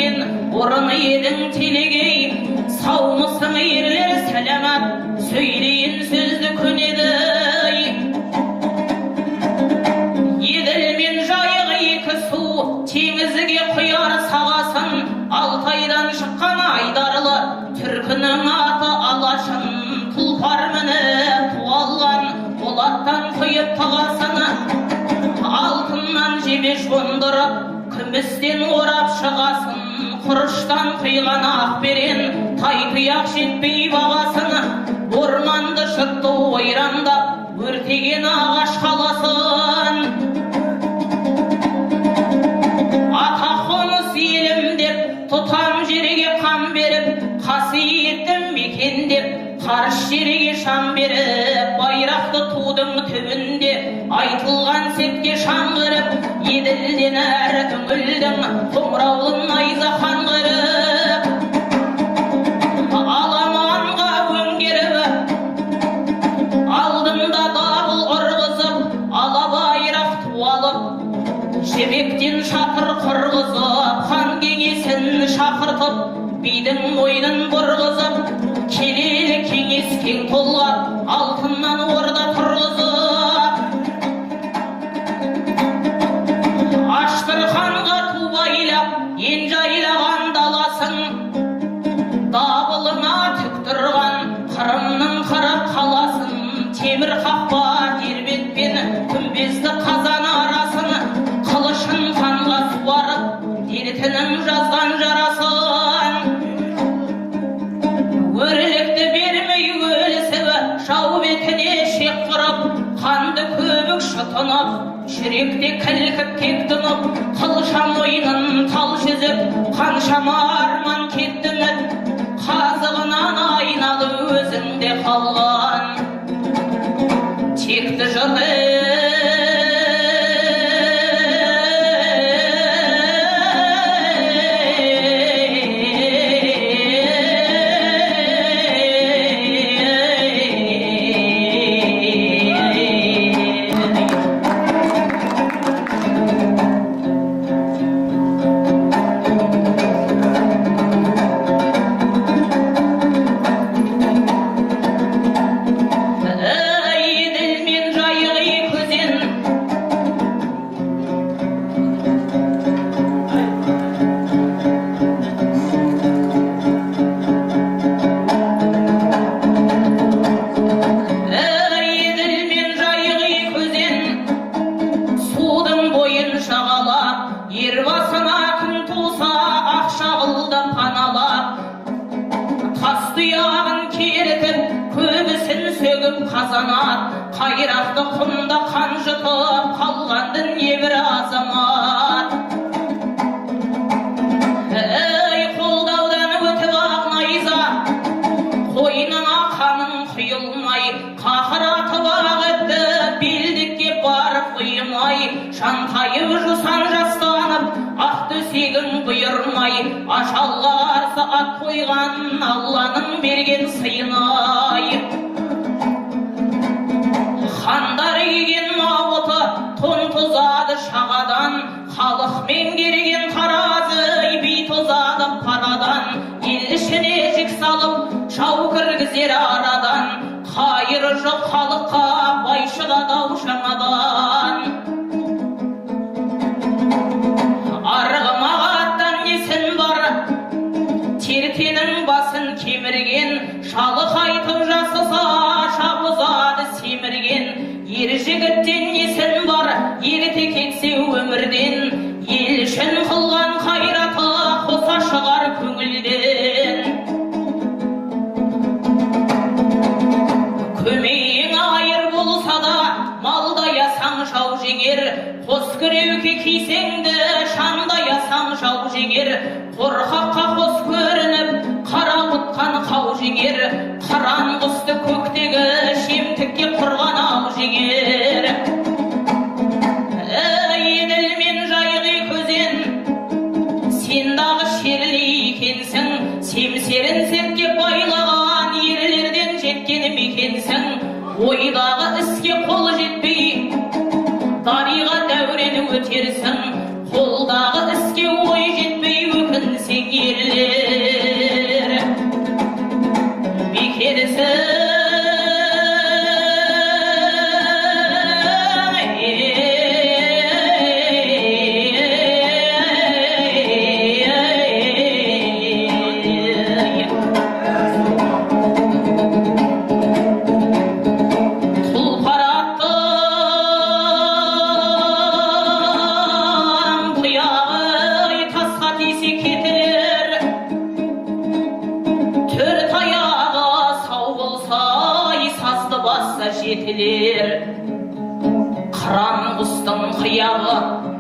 сен орын едің телегей. Саумысың, ерлер, сәлемат, сөйлейін сөзді көнеді. Еділ мен Жайық екі су, теңізге құяр сағасын. Алтайдан шыққан айдарлы түркінің аты Алашын. Тұлпар мініп туалған, болаттан құйып тағасын. Алтыннан жебе жондырып, күмістен орап шығасын. Құрыштан құйған ақ берен, тай тұяқ жетпей бағасын. Орманды жұртты ойрандап, өртеген ағаш қаласын. Ата қоныс елім деп, тұтам жерге қан беріп, қасиетті мекен деп, қарыс жерге шам беріп, байрақты тудың түбінде айтылған сертке шаңғырып, Еділден әрі түңілдің, қоңыраулы найза хан қырып, аламанға өңгеріп, алдында дабыл ұрғызып, ала байрақ ту алып, жібектен шатыр құрғызып, хан кеңесін шақыртып, бидің мойнын бұрғызып, келелі кеңес кең толғап, алтыннан орда тұрғызып, Аштырханға ту байлап, ен жайлаған даласын, дабылыңа тік тұрған Қырымның 40 қаласын, темір қақпа Дербентпен күмбезді қазан арасын, қылышын қанға суарып, дертінің жазған жарасын. Өрлікті бермей өлісіп, жау бетіне шек құрып, қанды көбік жұтынып, жүректе кілкіп кек тұнып, қылша мойнын тал жүзіп, қаншама арман кетті үміт, қазығынан айналып өзіңде қалған текті жұрт. Еділ мен Жайық екі өзен. Еділ мен Жайық екі өзен, судың бойын жағалап, ер басына күн туса, Ақшағылды паналап, тас тұяғын керітіп, көбісін сөгіп қазанат, қайрақты құмда қан жұтып қалғанды небір азамат. Ей, қолдаудан өтіп ақ найза, қойныңа қаның құйылмай, қақыратып ақ өтті, белдікке барып ұйымай, жантайып жусан жастанып, ақ төсегің бұйырмай, ажалға қарсы ат қойған Алланың берген сыйын-ай. Хандар киген мауыты тон тозады шағадан, халық меңгерген таразы би тозады парадан, ел ішіне жік салып, жау кіргізер арадан, қайыры жоқ халыққа бай шығады ау жаңадан. Арғымақ аттан несін бар, тертенің басын кемірген, шалы қайтып жасыса, шабызады семірген, ер жігіттен несін бар, ерте кетсе өмірден, ел үшін қылған қайраты қоса шығар көңілден. Көмейің айыр болса да, малдаясаң жау жеңер, қос күреуке кисең де, шандаясаң жау жеңер, қорқаққа қос көрініп, қарауытқан қау жеңер, қыран құсты көктегі шемтікке құрған ау жеңер. Еділ мен Жайық екі өзен, сен дағы шерлі екенсің, семсерін сертке байлаған ерлерден жеткен мекенсің, ойдағы іске қол жетпей, дариға дәурен өтерсің, қолдағы іске ой жетпей өкінсең жетілер. Қыран құстың қияғы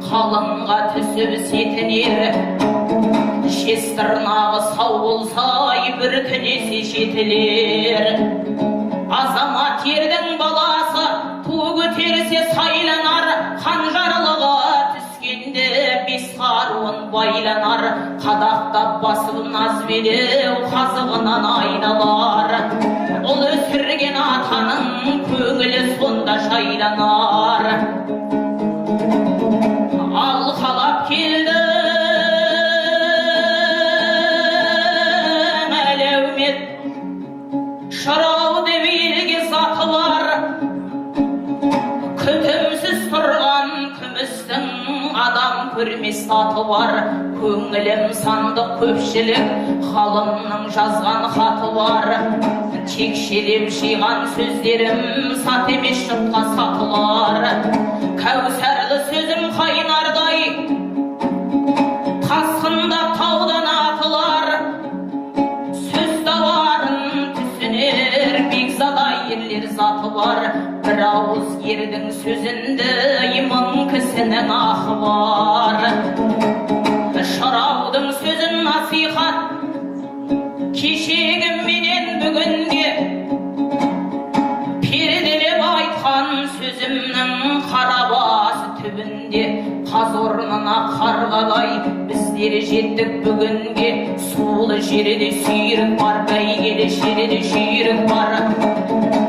қалыңға түсіп сетінер. Жез тырнағы сау болса, бір түнесе жетілер. Азамат ердің баласы ту көтерсе сайланар, хан жарлығы түскенде бес қаруын байланар, қадақтап басып назбелеу қазығынан айналар. Ұл өсірген атаның көңілі сонда жайланар. Алқалап келді әлеумет, шырау деп елге заты бар, күтімсіз тұрған күмістің адам көрмес аты бар. Көңілім сандық көпшілік, ғалымның жазған хаты бар. Текшелеп жиған сөздерім сат емес, жұртқа сатылар. Кәусарлы сөзім қайнардай тасқындап таудан атылар. Сөз тауарын түсінер бекзада ерлер заты бар. Бір ауыз ердің сөзінде мың кісінің ақы бар. Шыраудың сөзін насихат кешегі менен бүгінге перделеп айтқан сөзімнің қара басы түбінде қаз орнына қарғадай біздер жеттік бүгінге. Сулы жерде сүйрік бар, бәйгелі жерде жүйрік бар.